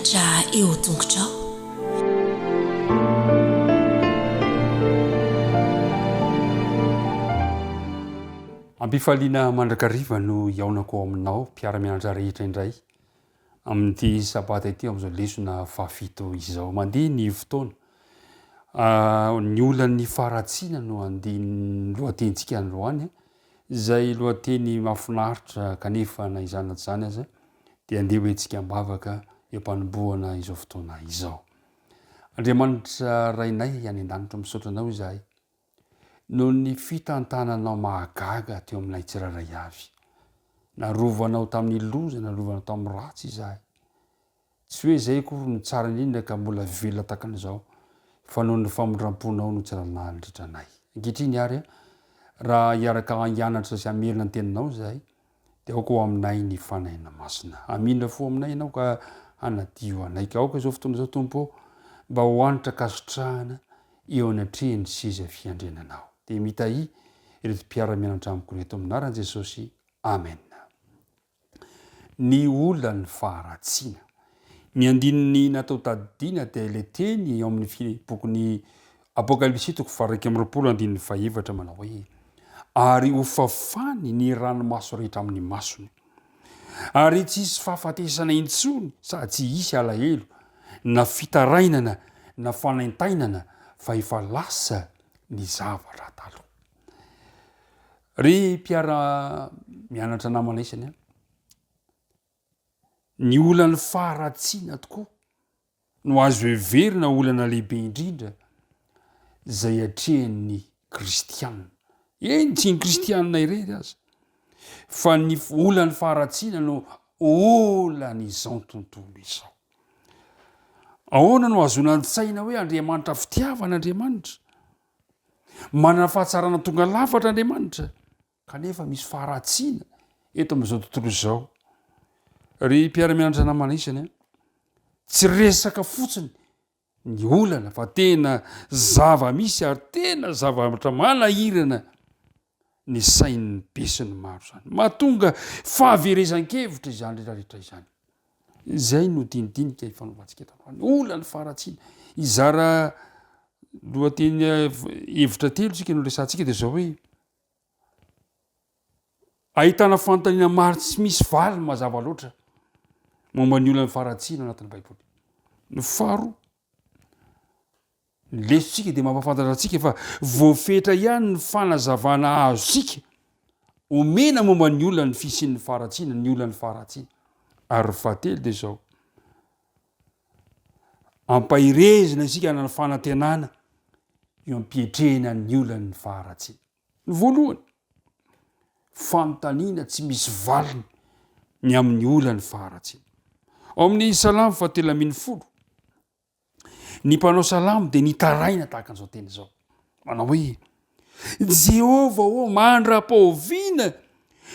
Fitaratra eo tongotrao. Am-pifaliana mandrakariva no hihaonako ao aminao mpiara-mianatra rehetra indray amin'ity sabata ity amin'izao lesona fahafito izao. Mandeha ny fotoana. Ny olan'ny faharatsiana no andininy lohatenintsika androany, izay lohateny mahafinaritra kanefa na izany na tsy izany aza dia andeha ho entsika am-bavaka eo am-panombohana izao fotoana izao. Andriamanitra Rainay any an-danitra, misaotra Anao izahay noho ny fitantananao mahagaga teo aminay tsirairay avy. Narovanao tamin'ny loza, narovanao tamin'ny ratsy izahay. Tsy hoe izay akory no tsara indrindra ka mbola velona tahaka an'izao, fa noho ny famindram-ponao no tsy nanalitra anay. Ankehitriny àry, raha hiaraka hianatra sy hamerina ny teninao izahay, dia aoka ho aminay ny Fanahinao Masina. Hamindra fo aminay Ianao ka hanadio anay. Ka aoka izao fotoana izao, Tompo ô, mba ho hanitra ankasitrahana eo anatrehan'ny seza fiandriananao. Dia mitahia ireto mpiara-mianatra amiko ireto amin'ny anaran'i Jesosy. Amena. Ny olan'ny faharatsiana. Ny andininy natao tadidiana dia ilay teny ao amin'ny bokin'ny Apokalypsy toko faha-21 andininy fahefatra manao hoe, Ary hofafany ny ranomaso rehetra amin'ny masony. Ary tsy hisy fahafatesana intsony sady tsy hisy alahelo na fitarainana na fanaintainana fa efa lasa ny zavatra taloha. Ry mpiara-mianatra namana isany a, ny olan'ny faharatsiana tokoa no azo heverina olana lehibe indrindra izay atrehin'ny kristianina. Eny, tsy ny kristianina irery aza, fa ny olan'ny faharatsiana no olan'izao tontolo izao. Ahoana no ahazoana an-tsaina hoe Andriamanitra fitiavana Andriamanitra? Manana fahatsarana tonga lafatra Andriamanitra, kanefa misy faharatsiana eto amin'izao tontolo izao. Ry mpiara-mianatra namana isany a, tsy resaka fotsiny ny olana fa tena zava-misy ary tena zavatra manahirana ny sain'ny besinimaro izany. Mahatonga fahaverezan-kevitra izany rehetrarehetra izany. Izay no dinidinika ifanaovantsika eto androany. Olan'ny faharatsiana. Hizara lohateny hevitra telo isika no resahantsika dia izao hoe ahitana fanontaniana maro tsy misy valiny mazava loatra momba ny olan'ny faharatsiana anatin'ny Baiboly. Ny faharoa, Ny lesontsika dia mampahafantatra antsika fa voafetra ihany ny fanazavana azontsika omena momba ny olan'ny fisian'ny faharatsiana, ny olan'ny faharatsiana. Ary ny fahatelo dia izao, ampahirezina isika hanana fanantenana eo am-piatrehana ny olan'ny faharatsiana. Ny voalohany, fanontaniana tsy misy valiny ny amin'ny olan'ny faharatsiana. Ao amin'ny Salamo fahatelo 13, Ny mpanao salamo dia nitaraina tahaka an'izao teny izao, manao hoe, Jehovah ô, mandra-pahoviana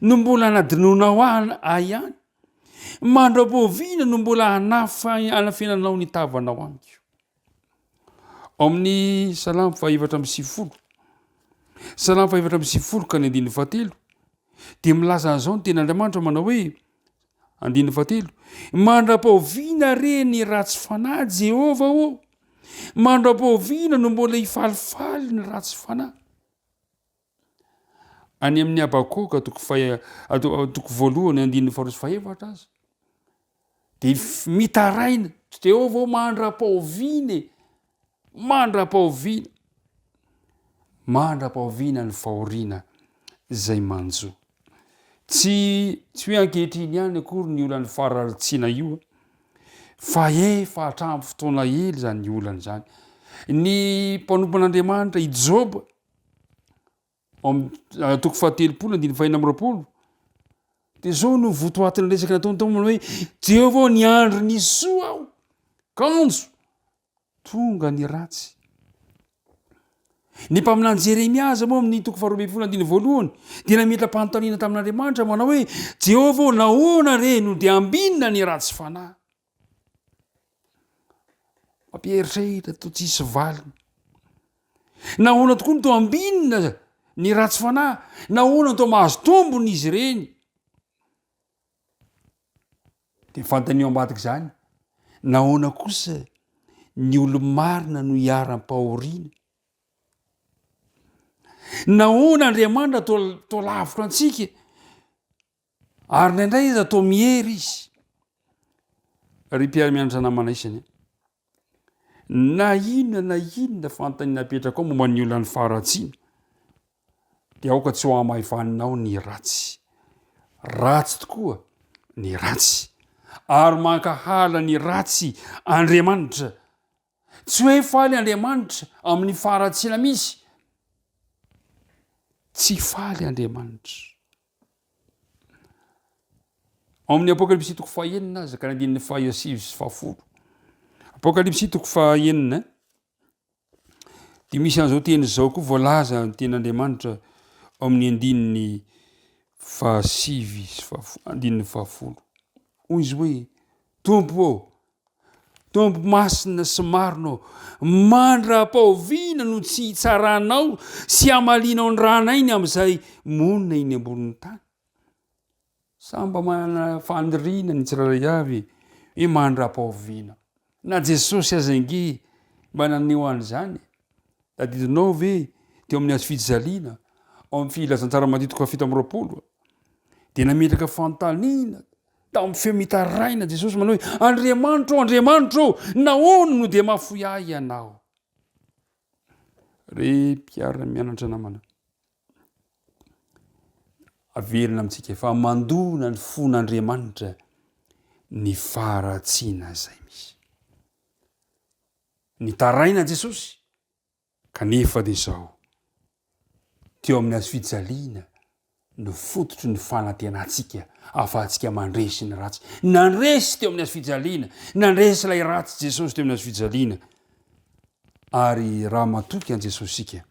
no mbola hanadinoanao ahy ihany? Mandra-pahoviana no mbola hanafenanao ny tavanao amiko? Ao amin'ny salamo fahaefatra amby sivifolo, salamo fahaefatra amby sivifolo ka ny andininy fahatelo, dia milaza an'izao ny tenin'Andriamanitra manao hoe, Andininy fahatelo, Mandra-pahoviana re ny ratsy fanahy, Jehovah ô? Mandra-pahoviana no mbola hifalifaly ny ratsy fanahy? Any amin'ny Habakoka toko faha toko voalohany andininy faharoa sy fahefatra aza dia mitaraina Jehovah ô mandra-pahoviana e mandra-pahoviana mandra-pahoviana ny fahoriana izay manjo. Tsy tsy hoe ankehitriny ihany akory ny olan'ny fararitsiana io fa efa hatramin'ny fotoana ela izany olana izany. Ny mpanompon'Andriamanitra i Joba ao amin'ny toko fahatelopolo andininy fahenina amby roapolo dia izao no votoatin'ny resaka nataony tao hoe Jehovah ô niandry ny soa aho kanjo Tonga ny ratsy. Ny mpaminany Jeremia aza moa amin'ny toko faharoa ambin'ny folo andininy voalohany dia nametra-panontaniana tamin'Andriamanitra manao hoe, Jehovah ô, nahoana re no dia ambinina ny ratsy fanahy? Mampieritreritra toa tsisy valiny. Nahoana tokoa no toa ambinina ny ratsy fanahy? Nahoana no toa mahazo tombony izy ireny? Dia fantany eo ambadik'izany. Nahoana kosa ny olo-marina no iharam-pahoriana? Nahoana Andriamanitra toa toa lavitra antsika ary indraindray izy toa miery izy? Ry mpiara-mianatra namana isany, na inona na inona fanontaniana apetrakao momba ny olan'ny faharatsiana, dia aoka tsy ho hamaivaninao ny ratsy. Ratsy tokoa ny ratsy, ary mankahala ny ratsy Andriamanitra. Tsy hoe faly Andriamanitra amin'ny faharatsiana misy. Tsy faly Andriamanitra. Ao amin'ny Apokalypsy toko fahenina aza ka ny andininy fahasivy sy fahafolo. Apokalypsy toko fahenina dia misy an'izao teny izao koa voalaza ny tenin'Andriamanitra ao amin'ny andininy fahasivy sy fahafolo, andininy fahafolo. Hoy izy hoe, Tompo ô, Tompo masina sy marina ô, mandra-pahoviana no tsy hitsaranao sy hamalianao ny ranay ny amin'izay monina eny ambonin'ny tany? Samy mba manana faniriana ny tsirairay avy hoe mandra-pahoviana. Na Jesosy aza ange mba naneho an'izany. Tadidinao ve teo amin'ny hazo fijaliana ao amin'ny filazantsara Matio toko 27 dia nametraka fanontaniana Tamin'ny feo mitaraina Jesosy manao hoe, Andriamanitro, Andriamanitro, nahoana no dia mahafoy ahy ianao? Ry mpiara-mianatra namana, averina amintsika fa mandona ny fon'Andriamanitra ny faharatsiana izay misy. Nitaraina Jesosy, Kanefa dia izao, teo amin'ny hazofijaliana no fototry ny fanantenantsika ahafahantsika mandresy ny ratsy. Nandresy teo amin'ny hazofijaliana, nandresy ilay ratsy Jesosy teo amin'ny hazofijaliana. Ary raha matoky an'i Jesosy isika,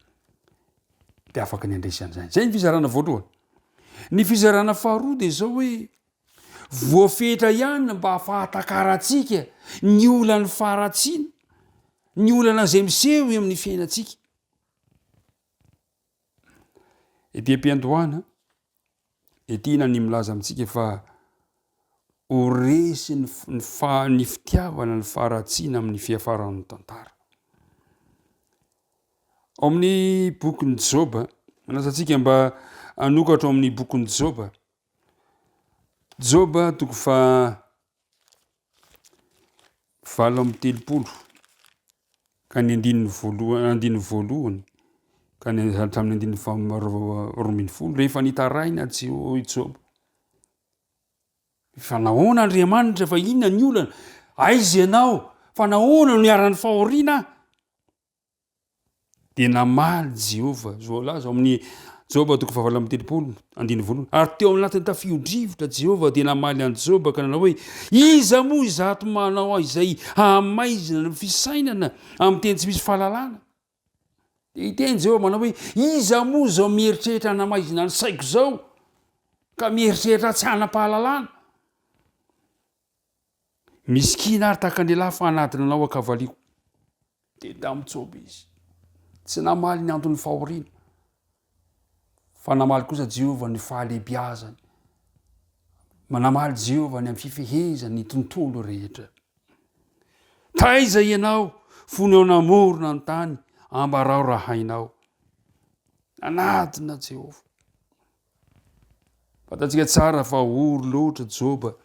dia afaka ny handresy an'izany. Izay ny fizarana voalohany. Ny fizarana faharoa dia izao hoe, Voafetra ihany mba hahafatakarantsika ny olan'ny faharatsiana, ny olana izay miseho eo amin'ny fiainantsika. Ety am-piandohana, dia tiana ny milaza amintsika fa ho resy ny ny fitiavana ny faharatsiana amin'ny fiafaran'ny tantara. Ao amin'ny bokin'i Joba, manasa antsika mba hanokatra ao amin'ny bokin'i Joba. Joba toko faha 38 ka ny andininy voalohany andininy voalohany ka ny hatramin'ny andininy faha 12 rehefa nitaraina Jeho i Joba. Fa nahoana Andriamanitra fa inona ny olana? Aiza ianao? Fa nahoana no niharan'ny fahoriana aho? Dia namaly Jehovah, voalaza ao amin'ny Joba toko fahavalo amby 30, andininy voalohany. Ary teo anatin'ny tafio-drivotra Jehovah dia namaly an'i Joba ka nanao hoe, Iza moa izato manao izay hahamaizina ny fisainana amin'ny teny tsy misy fahalalana? Dia hiteny Jehovah manao hoe, Iza moa izao mieritreritra hanamaizina ny saiko izao, ka mieritreritra tsy hanam-pahalalana? Misikina ary tahaka ny lehilahy fa hanadina anao ankavaliako. Dia tamin'i Joba izy. Tsy namaly ny anton'ny fahoriana, fa namaly kosa Jehovah ny fahalehibiazany. Namaly Jehovah ny amin'ny fifehezany ny tontolo rehetra. Taiza ianao fony eo namorona ny tany, ambarao raha hainao. Nanadina Jehovah. Fantatsika tsara fa ory loatra Joba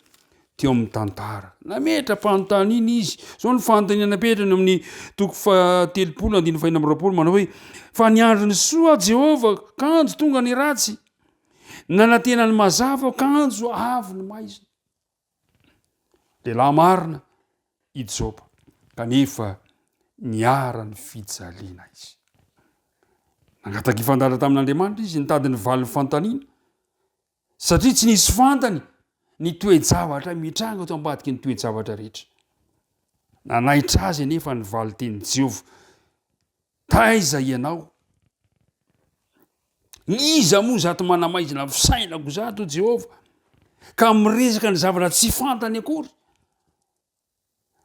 teo amin'ny tantara. Nametra-panontaniana izy. Izao ny fanontaniana napetrany amin'ny toko faha-30 andininy faha-26 manao hoe fa niandry ny soa aho Jehovah kanjo tonga ny ratsy. Nanantena ny mazava aho kanjo avy ny maizina. Lehilahy marina i Joba, kanefa niharan'ny fijaliana izy. Nangataka hifandahatra tamin'Andriamanitra izy, nitady ny valin'ny fanontaniana, satria tsy nisy fantany ny toe-javatra mitranga tao ambadiky ny toe-javatra rehetra. Nanaitra azy anefa ny valin-tenin'i Jehovah. Taiza ianao? Iza moa izato manamaizina fisainako izato, Jehovah, ka miresaka ny zavatra tsy fantany akory?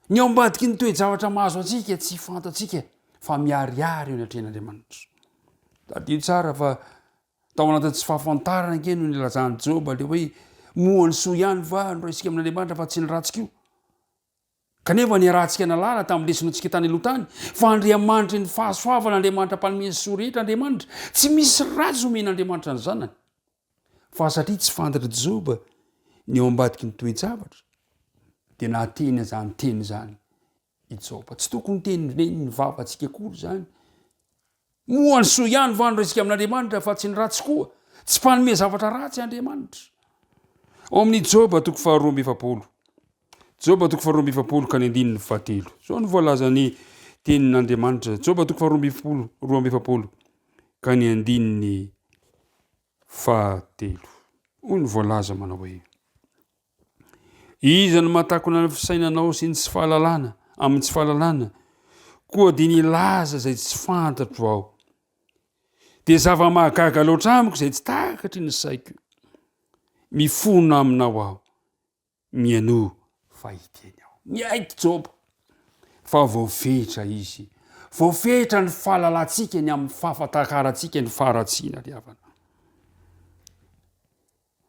Ny ao ambadiky ny toe-javatra mahazo antsika tsy fantatsika fa miharihary eo anatrehan'Andriamanitra. Tadidio tsara fa tao anatin'ny tsy fahafantarana ange no nilazan'i Joba le hoe moa ny soa ihany va no raisika amin'Andriamanitra fa tsy ny ratsy koa. Kanefa niarahantsika nahalala tamin'ny lesonantsika tany aloha tany fa Andriamanitry ny fahasoavana, Andriamanitra mpanome ny soa rehetra Andriamanitra. Tsy misy ratsy omen'Andriamanitra ny zanany. Fa satria tsy fantatr'i Joba ny ao ambadiky ny toe-javatra, dia nahateny an'izany teny izany i Joba. Tsy tokony tenen'ny vavantsika akory izany. Moa ny soa ihany va no raisika amin'Andriamanitra fa tsy ny ratsy koa? Tsy mpanome zavatra ratsy Andriamanitra. Ao amin'ny Joba toko faharoa amby 40. Joba toko faharoa amby 40 ka ny andininy fahatelo. Izao no voalazan'ny tenin'Andriamanitra. Joba toko faharoa amby folo, 42 ka ny andininy fahatelo. Hoy ny voalaza manao hoe, Iza no mahatakona ny fisainanao sy ny tsy fahalalana amin'ny tsy fahalalana? Koa dia nilaza izay tsy fantatro aho. Dia zava-mahagaga loatra amiko izay tsy takatry ny saiko. Mifona aminao aho. Mihainoa fa hiteny aho. Niaiky Joba fa voafetra izy. Voafetra ny fahalalantsika ny amin'ny fahafatakarantsika ny faharatsiana ry havana.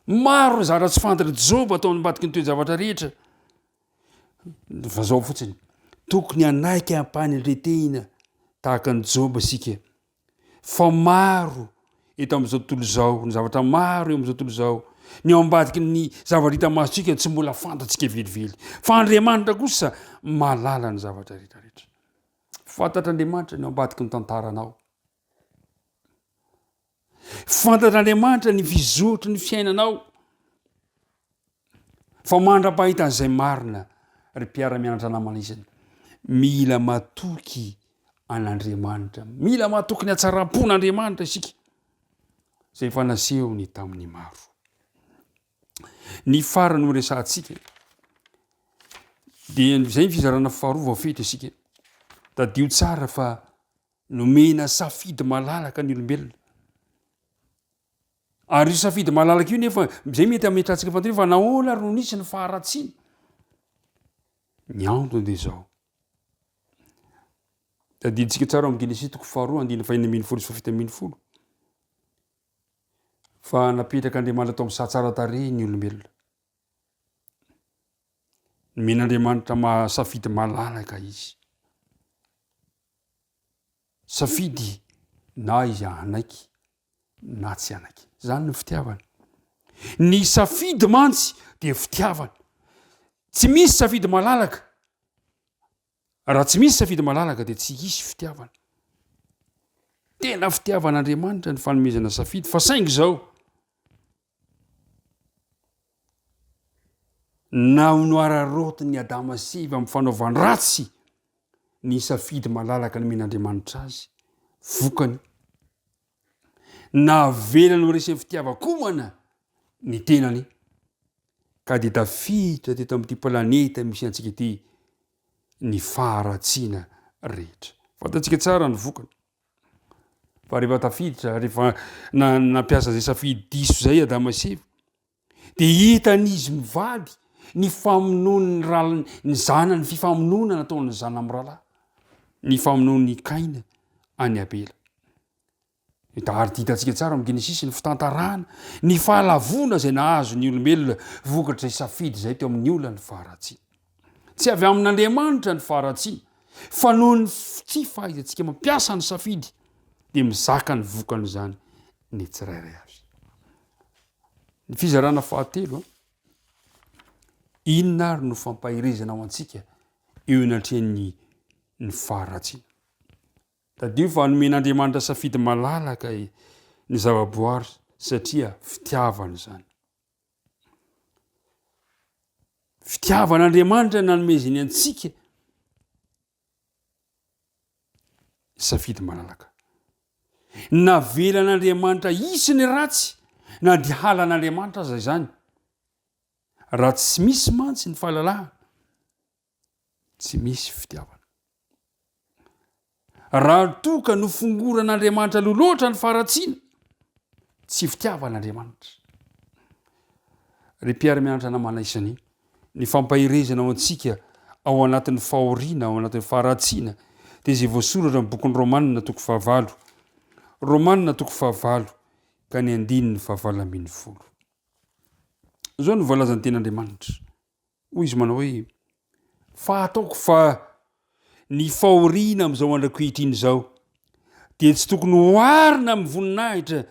Maro ny zavatra tsy fantatr'i Joba tao ambadiky ny toe-javatra rehetra. Fa zao fotsiny, tokony hanaiky am-panetren-tena tahaka an'i Joba isika fa maro eto amin'izao tontolo izao, ny zavatra maro eo amin'izao tontolo izao, ny ao ambadiky ny zavatra hita masontsika tsy mbola fantatsika velively. Fa Andriamanitra kosa mahalala ny zavatra rehetra rehetra. Fantatr'Andriamanitra ny ao ambadiky ny tantaranao. Fantatr'Andriamanitra ny fizotry ny fiainanao. Fa mandra-pahita an'izay marina, ry mpiara-mianatra namana isany, mila matoky an'Andriamanitra, mila matoky ny hatsaram-pon'Andriamanitra isika, izay efa nasehony tamin'ny maro. Ny farany ho resahantsika dia izay ny fizarana faharoa voafetra isika. Tadidio tsara fa nomena safidy malalaka ny olombelona. Ary io safidy malalaka io nefa izay mety hametrahantsika fanontaniana fa nahoana ary no nisy ny faharatsiana? Ny antony dia izao. Tadidintsika tsara ao amin'ny Genesisy toko faharoa andininy fahenina ambin'ny folo sy fahafito ambin'ny folo fa napetrak'Andriamanitra tao amin'ny saha tsara tarehy ny olombelona. Nomen'Andriamanitra maha safidy malalaka izy. Safidy na izy hanaiky na tsy hanaiky. Izany ny fitiavana. Ny safidy mantsy dia fitiavana. Tsy misy safidy malalaka. Raha tsy misy safidy malalaka dia tsy hisy fitiavana. Tena fitiavan'Andriamanitra ny fanomezana safidy fa saingy izao na ho noararaotin'i Adama sy Eva amin'ny fanaovan-dratsy ny safidy malalaka nomen'Andriamanitra azy. Vokany, navelany ho resin'ny fitiavan-komana ny tenany, ka dia tafiditra teto amin'ity planeta misy antsika ity ny faharatsiana rehetra. Fantatsika tsara ny vokany. Fa rehefa tafiditra, rehefa nampiasa izay safidy diso izay Adama sy Eva, dia hitan'izy mivady ny famonoan'ny raliny, ny zanany, fifamonoana nataon'ny zanany mirahalahy, ny famonoan'i Kaina an'i Abela. Hita ary hitantsika tsara amin'ny Genesisy ny fitantarana ny fahalavoana izay nahazo ny olombelona vokatr'izay safidy izay teo amin'ny olan'ny faharatsiana. Tsy avy amin'Andriamanitra ny faharatsiana, fa noho ny tsy fahaizantsika mampiasa ny safidy dia mizaka ny vokan'izany ny tsirairay avy. Ny fizarana fahatelo, inona ary no fampaherezana ho antsika eo anatrehan'ny ny faharatsiana? Tadidio fa nomen'Andriamanitra safidy malalaka ny zavaboary satria fitiavana izany. Fitiavan'Andriamanitra nanomezany antsika safidy malalaka. Navelan'Andriamanitra hisy ny ratsy na dia halan'Andriamanitra aza izany. Raha tsy misy mantsy ny fahalalahana, tsy misy fitiavana. Raha toa ka nofongoran'Andriamanitra aloha loatra ny faharatsiana, tsy fitiavan'Andriamanitra. Ry mpiara-mianatra namana isany, ny fampaherezana ho antsika ao anatin'ny fahoriana, ao anatin'ny faharatsiana, dia izay voasoratra amin'ny bokin'ny Romanina toko fahavalo. Romanina toko fahavalo ka ny andininy fahavalo ambin'ny folo. Izao no voalazan'ny tenin'Andriamanitra. Hoy izy manao hoe. Fa ataoko fa ny fahoriana amin'izao andro ankehitriny izao dia tsy tokony hoharina amin'ny voninahitra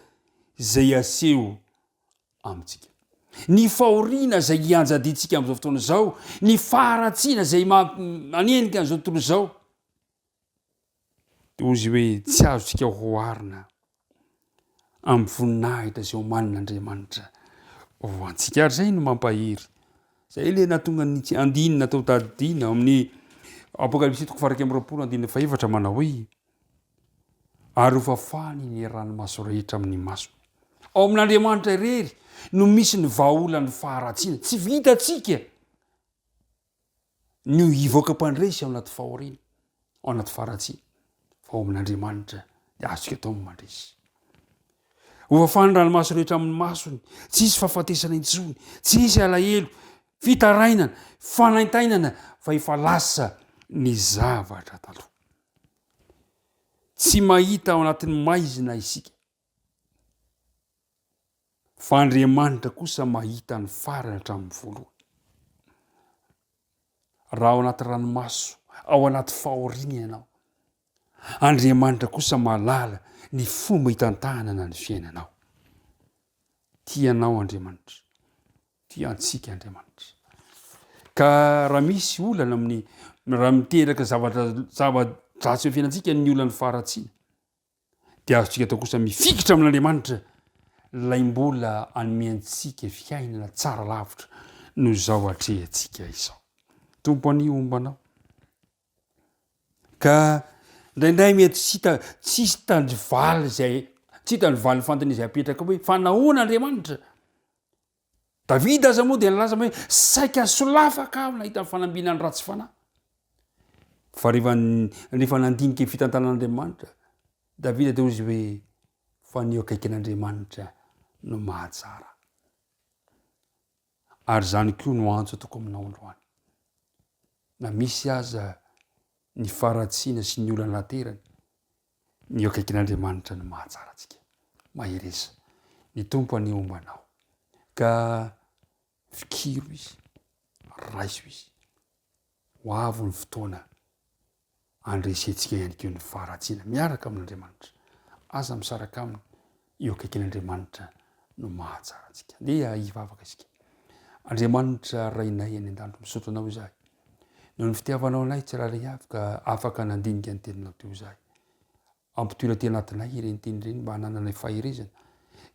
izay aseho amintsika. Ny fahoriana izay ianjadiantsika amin'izao fotoana izao, ny faharatsiana izay manenika an'izao tontolo izao, dia hoy izy hoe tsy azontsika hoharina amin'ny voninahitra izay omanin'Andriamanitra ho antsika. Ary izay no mampahery. Izay ilay nahatonga ny andininy natao tadidiana ao amin'ny Apokalypsy toko faha 21 andininy fahefatra manao hoe ary hofafany ny ranomaso rehetra amin'ny masony. Ao amin'Andriamanitra irery no misy ny vahaolan'ny faharatsiana. Tsy vitantsika ny hivoaka mpandresy ao anaty fahoriana, ao anaty faharatsiana, fa ao amin'Andriamanitra dia azontsika atao ny mandresy. Hofafany ranomaso rehetra amin'ny masony, tsy hisy fahafatesana intsony, tsy hisy alahelo, fitarainana, fanaintainana, fa efa lasa ny zavatra taloha. Tsy mahita ao anatin'ny maizina isika. Fa Andriamanitra kosa mahita ny farany hatramin'ny voalohany. Raha ao anaty ranomaso, ao anaty fahoriana ianao, Andriamanitra kosa mahalala ny fomba hitantanana ny fiainanao. Tia anao Andriamanitra. Tia antsika Andriamanitra. Ka raha misy olana amin'ny, raha miteraka zavatra zava-dratsy eo fiainantsika ny olan'ny faharatsiana, dia azontsika atao kosa mifikitra amin'Andriamanitra ilay mbola hanome antsika fiainana tsara lavitra noho izao atrehantsika izao. Tompo anie homba anao. Ka indraindray mety tsy hita, tsisy tandry valy izay, tsy hita ny valin'ny fanontaniana izay apetraka hoe fa nahoana Andriamanitra? Davida aza moa dia nilaza hoe saika solafaka aho nahita ny fanambinan'ny ratsy fanahy. Fa rehefa rehefa nandinika ny fitantanan'Andriamanitra, Davida dia hoy izy hoe fa ny eo akaikin'Andriamanitra no mahatsara. Ary izany koa no antso ataoko aminao androany. Na misy aza ny faharatsiana sy ny olana aterany, Ny eo akaikin'Andriamanitra no mahatsara antsika. Mahereza. Ny Tompo anie homba anao. Ka fikiro Izy, raiso Izy. Ho avy ny fotoana handresentsika ihany koa ny faharatsiana miaraka amin'Andriamanitra. Aza misaraka aminy, eo akaikin'Andriamanitra no mahatsara antsika. Ndeha hivavaka isika. Andriamanitra Rainay any an-danitra, misaotra Anao izahay. Noho ny fitiavanao anay tsirairay avy ka afaka nandinika ny teninao teo izahay. Ampitohina aty anatinay ireny teny ireny mba hanananay faherezana.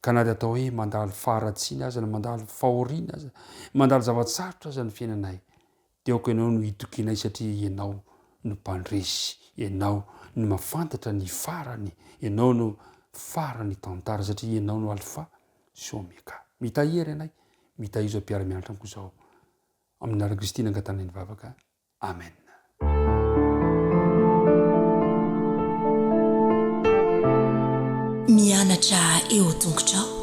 Ka na dia atao hoe mandalo faharatsiana aza na mandalo fahoriana aza, mandalo zava-tsarotra aza ny fiainanay, dia aoka ianao no hitokianay satria ianao no mpandresy, ianao no mahafantatra ny farany, ianao no farany tantara satria ianao no Alfa sy Omega. Mitahiry anay, mitahiry izao mpiara-mianatra amiko izao. Amin'ny anaran'i Kristy nangatanay ny vavaka. Amen. Mianatra eo tongotrao.